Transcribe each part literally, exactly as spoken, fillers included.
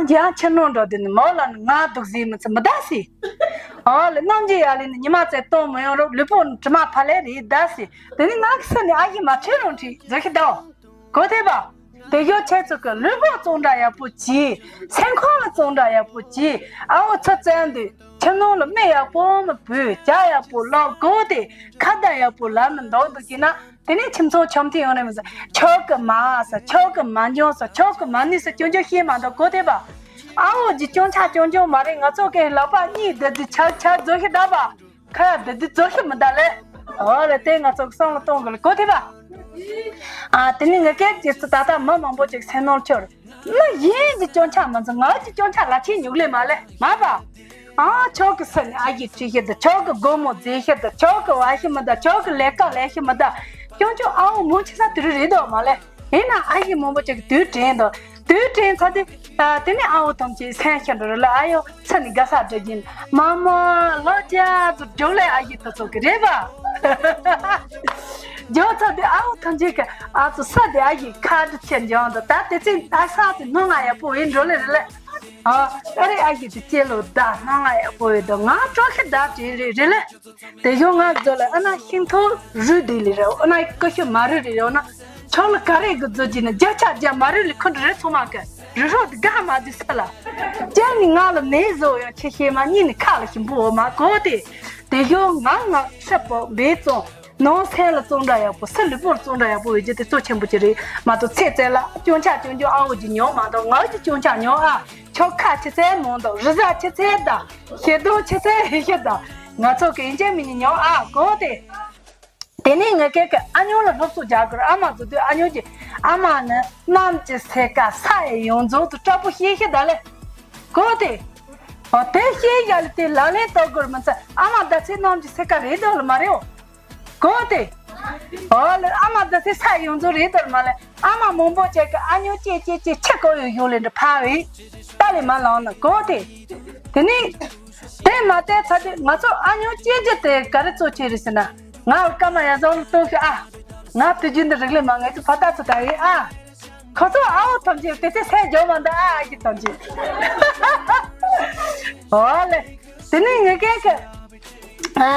རྒྱང་ཕྱིར་ནང་འགྲོ་དུས་ནི་མོ་ལ་ནི་ང་སྡུག་ཟིག་མི་ཚེ་མི་ད་སི། ཨོ་ལེ་རྣམ་འགྱུར་ཡག་ལེ་ནི་ཉི་མ་ཚེ་གཏོང་མི་ཡོང་རོགས་ལུས་པོ་ནི་དྲི་མ་ཕ་ལེ་རེད་ད་སི། དེ་ནི་ང་གི་སེམས་ནི་ཨ་ཡི་མ་ཁྲེལ་རུང་ཁྲིད་རྫོགས་ཤི་ད། གོ་ཐེ་བ། དེ་ཡོ་ཆེ་ཚོ་གི་ལུས་པོ་གཙང་སྦྲ་ཡག་པོ་གྱིས། སེམས་ཁོང་ལ་གཙང་སྦྲ་ཡག་པོ་གྱིས། ཨ་བོ་ཚོ་བཙན་དུས་ཁྱིམ་ནང་ལ་མི་ཡག་པོ་མི་བུ་ཇ་ཡག་པོ་ལོག་གོ་དེ་ཁ་བརྡ་ཡག་པོ་ལབ་ནི་འདོག་འདུག་གི་ན། དེ་ནས་ཁྱིམ་ཚང་ཆོམ་མཐུན་ཡོང་ནས་མི་ཟ། ཁྱོ་གི་མ་ཟ། ཁྱོ་གི་མ་འཇོན་ཟ། ཁྱོ་གི་མ་ནུས་ཟ། སྐྱོན་བརྗོད་ཤེས་མ་འདུག་གོ་ཐེ་བ། ཨ་བོ་ཇི་སྐྱོན་ཆ་སྐྱོན་བརྗོད་མ་རེད། ང་ཚོ་གི་ལག་པ་གཉིས་བདེ་བདེ་ཆག་ཆག་རྫོགས་ཤི་ད་བ། ཁ་ཡ་བདེ་བདེ་རྫོགས་ཤི་མི་ད་ལེ། ཨོ་ལེ་དེ་ང་ཚོ་གི་བསམ་བློ་གཏོང་དགོས་ལེ་གོ་ཐེ་བ། ཨ་དེ་ནི་ངེད་ཀའི་རྗེས་སུ་ད་ལྟ་མི་མང་པོ་ཅིག་སེམས་ནོར་ཁྱོར། མི་གཞན་གྱི་སྐྱོན་ཆ་མི་འཛིན། ང་གི་སྐྱོན་ཆ་ལ་ཁྱེད་ཉུག་ལེ་མ་ལེ་མ་བ། ཨ་ཁྱོ་གི་སེམས་ནི་ཨ་ཡི་ཁྲི་ཤེ་ད། ཁྱོ་གི་སྒོ་མོ་རྫས་ཤེ་ད། ཁྱོ་གི་བ་ཤེ་མི་ད། ཁྱོ་གི་ལས་ཀ་ལས་ཤེ་མི་ད། སྐྱོན་ཆོ་ཨ་བོ་མོ་ཆེ་ས་དུ་རུ་རེད་དོ་མ་ལེ། ཡིན་ན་ཨ་ཡི་མང་པོ་ཅིག་དུས་དྲན་དོ། དུས་དྲན་ཚ་དེ། ཨ་དེ་ནི་ཨ་བོ་ཐམས་ཅད་སེམས་ཤེ་འགྲོ་རེ་ལ་ཨ་ཡོ་ས་ནི་དགའ་ས་འདྲ་གྱིན་མ་མ་ལོ་ཅག་ཏུ་འགྲོ་ལེ་ཨ་ཡི་ད་ཚོ་གི་རེད་བ། ཇོ་ཚ་དེ་ཨ་བོ་ཐམས་ཅད་ཀྱི་ཨ་ཚོ་ས་དེ་ཨ་ཡི་ཁ་དུ་ཆེ་འཇོང་དོ། ད་དེ་ཚེ་ཨ་ས་དེ་སྣང་ང་ཡག་པོ་ཡིན་འགྲོ་ལེ་རེད་ལེ། ཨ་ཨ་རེ་ཨ་ཡི་དེ་ཅེ་ལོ་ད་སྣང་ང་ཡག་པོ་ཡོད་དོ། ང་སྤྲོ་ཁེ་ད་དྲན་རེ་རེད་ལེ། དེ་ཞོ་ང་རྫོ་ལེ་ཨ་ན་ཤིང་ཐོ་རུ་དེ་ལེ་རེ་ཨ་ན་ཀ་ཤོ་མ་རུ་རེ་རེ་ཨ་ན་ཆོ་ལ་ག་རེ་གི་རྫོ་ཅི་ན་རྒྱ་ཆ་རྒྱ་མ་རུ་ལེ་ཁོ་འདྲ་རེ་ཚོ་མ་ཀ་རུ་རོ་དེ་ག་མ་དེ་ས་ལ། ཅན་ནི་ང་ལ་ནེ་བཟོ་ཡང་ཆེ་ཤེ་མ་གཉིས་ནི་ཁ་ལ་ཤིང་བུ་འོ་མ་གོ་དེ། དེ་ཞོ་ང་ང་ཁྲི་པོ་བེ་ཙོང་། ནང་སེམས་ལ་གཙང་སྦྲ་ཡག་པོ་སེམས་ལུས་པོར་གཙང་སྦྲ་ཡག་པོ་ཡོད་རྒྱུ་དེ་གཙོ་ཆེན་པོ་ཅིག་རེད་མ་གཏོགས་ཚེ་ཚད་ལ་སྐྱོན་ཆ་སྐྱོན་རྒྱུ་ཨ་འོ་ཅིག་ཉོ་མ་གཏོགས་ང་ཅིག་སྐྱོན་ཆ་ཉོ་ཨ། ཁྱོ་ཁ་ཆེ་ཚད་མང་དང་རི་ཟ་ཆེ་ཚད་དང་ཤེ་གདོང་ཆེ་ཚད་ཧེ་ཤེ་དང་ང་ཚོ་གི་ཨིན་ཇི་མི་ཉོ་ཨ་གོ་དེ། དེ་ནས་ངེད་ཀའི་གི་ཨ་ཉོ་ལ་སློབ་གསོ་རྒྱག་དགོས་ཨ་མ་བཟོ་དུས་ཨ་ཉོ་གི་ཨ་མ་ནི་གནམ་གྱི་སེ་ཀ་ས་ཡི་ཡོངས་རྫོགས་དུ་སྐྲ་པོ་ཤེས་ཤེ་ད་ལེ་གོ་དེ། ཨོ་དེ་ཤེས་ཡ་ལེ་དེ་ལག་ལེན་བསྟར་དགོས་མི་ཚེ་ཨ་མ་ད་ཚེ་གནམ་གྱི་སེ་ཀ་རེད་དོ་ལ་མ་རེད་འོ། གོ་དེ། ཨོ་ལེ་ཨ་མ་ད་ཚེ་ས་ཡོངས་རྫོགས་རེད་དོ་ལ་མ་ལེ་ཨ་མ་མང་པོ་ཅིག་གི་ཨ་ཉོ་ཅེ་ཅེ་ཅེ་ཆེ་གོ་ཡོད་ཡོད་ལེ་འདྲ་ཕ་བའི་ཏ་ལེ་མ་ལང་ན་གོ་དེ། དེ་ནི། དེ་མ་དེ་ཚ་དེ་ང་ཚོ་ཨ་ཉོ་ཅེ་ཅེ་དེ་ག་རེ་གཙོ་ཆེ་རེད་ཟེར་ན། ང་ལ་ཀ་མ་ཡ་བཟང་ལ་གཏོང་ཤི་ཨ། ང་དུས་རྒྱུན་དུ་རིག་ལེ་མ་ངེད་ཚོ་ཕ་ཏ་ཚོ་ད་ཡིན་ཨ། ཁོ་ཚོ་ཨ་བོ་ཐམས་ཅད་དེ་ཚེ་སེམས་འཇོག་མ་འདུག་ཨ་ཨ་ཀི་ཐམས་ཅད། ཨོ་ལེ། དེ་ནས་ངེད་ཀའི་གི། ཨ་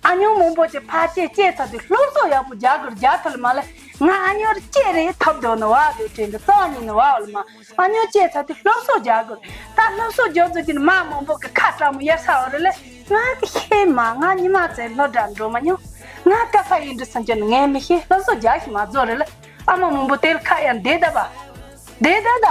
ཨ་ཉོ་མང་པོ་ཅིག་ཕ་སྐྱེས་སྐྱེས་ཚ་དེ་སློབ་གསོ་ཡག་པོ་རྒྱག་དགོས་རྒྱག་ཐུབ་ལ་མ་ལེ། ང་ཨ་ཉོ་ར་སྐྱེས་རེ་ཐོབ་འདོད་ནི་བ་དུ་དྲན་གི་རྩ་བ་ཉིད་ནི་བ་ལ་མ། ཨ་ཉོ་སྐྱེས་ཚ་དེ་སློབ་གསོ་རྒྱག་དགོས། ད་སློབ་གསོ་རྒྱག་དུས་ཀྱི་ནི་མ་མང་པོ་གི་ཁ་སྐྲག་མོ་ཡར་ས་བ་རེ་ལེ། ང་གི་ཤེས་མ་ང་ཉི་མ་ཚེ་སློབ་གྲྭ་འགྲོ་མ་མྱོང་། ང་ཀ་ས་ཡིན་འདྲི་སང་ཅོ་ནི་ངས་མི་ཤེས་སློབ་གསོ་རྒྱག་ཤི་མ་རྫོགས་རེ་ལེ། ཨ་མ་མང་པོ་དེ་ལ་ཁ་ཡང་བདེ་ད་བ། བདེ་ད་ད།